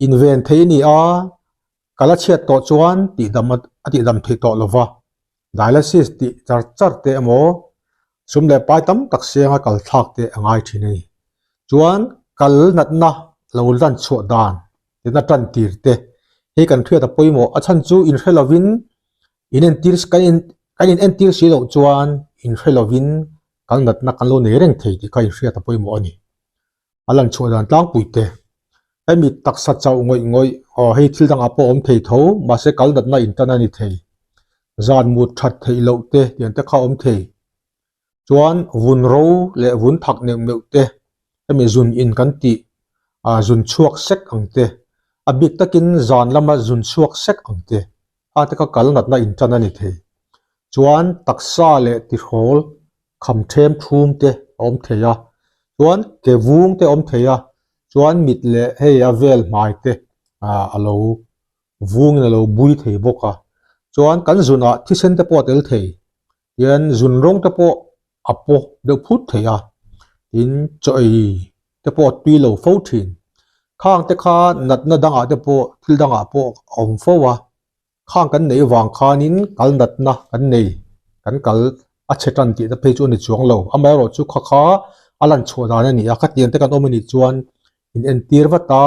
Inven thei a ni a, kal a chhiat tawh chuan tihdam a tihdam theih tawh lo va, dialysis tih char char te emaw sum leh pai tam tak sianga kal thlak te a ngai thin a ni. Chuan kal natna lo lan chhuah dan tina tan tir te hei kan hriat a pawimawh a chhan chu inhre lovin in entir kan in kan in entir si loh chuan inhre lovin kal natna kan lo nei reng thei tih kha inhriat a pawimawh a ni. A lan chhuah dan tlangpui te hemi taksa chauh ngawih ngawih aw hei thil dangah pawh a awm thei tho mahse kal natna in tan a ni thei zan mut that theih loh te tiang te kha a awm thei chuan vun ro leh vun thak neuh neuh te hemi zun in kan tih ah zun chhuak sek ang te a bik takin zan lama zun chhuak sek ang te a te kha kal natna in tan a ni thei chuan taksa leh tihrawl kham them thum te a awm thei a chuan ke vung te a awm thei a chuan mit leh hei a vel hmai te ah a lo vungin a lo bui thei bawk a chuan kan zunah thisen te pawh a tel thei hian zun rawng te pawh a paw deuh phut thei a tin chaw ei te pawh a tui lo fo thin khang te kha natna dangah te pawh thil dangah pawh a awm fo a khang kan neih vang khanin kal natna kan nei kan kal a chhe tan tih te phei chu a ni chuang lo amaherawhchu kha kha a lan chhuah dan a ni a khatiang te kan awm a nih chuan in entir vat a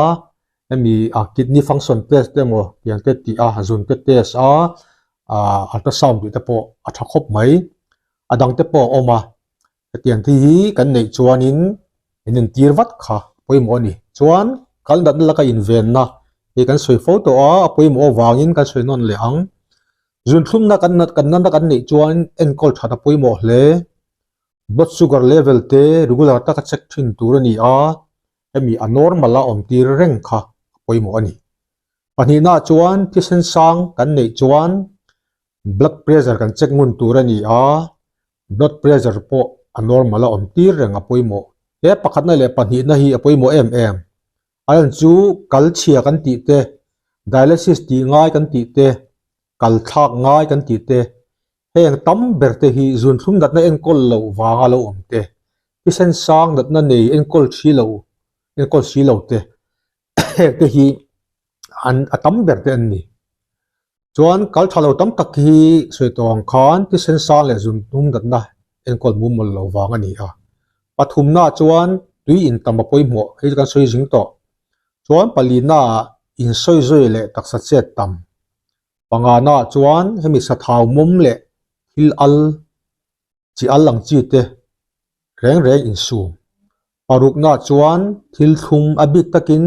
hemi a kidney function test te emaw tiang te tih a zun te test a ah ultrasound tih te pawh a tha khawp mai a dang te pawh a awm a hetiang te hi kan neih chuanin in entir vat kha pawimawh a ni chuan kal natna laka invenna hi kan sawi fo tawh a a pawimawh avangin kan sawi nawn leh ang zunthlumna kan nat kan natna kan neih chuan enkawl that a pawimawh hle blood sugar level te regular taka check thin tur a ni a hemi a normal a awm tir reng kha a pawimawh a ni. Pahnihna chuan thisen sang kan neih chuan blood pressure kan check ngun tur a ni a, blood pressure pawh a normal a awm tir reng a pawimawh. He pakhatna leh pahnihna hi a pawimawh em em. A lan chu kal chhia kan tih te, dialysis tih ngai kan tih te, kal thlak ngai kan tih te, heng tam ber te hi zunthlum natna enkawl loh vanga lo awm te, thisen sang natna nei enkawl thi lo enkawl si lo te heng te hi an a tam ber te an ni. Chuan kal tha lo tam tak hi sawi tawh ang khan thisen sang leh zunthlum natna enkawl mumal lo vang a ni a. Pathumna chuan tui intam a pawimawh hei chu kan sawi zing tawh. Chuan palina ah insawi zawi leh taksa chet tam. Pangana ah chuan hemi sathau mawm leh thil al chi al ang chi te reng reng insum. Parukna ah chuan thil thlum a bik takin.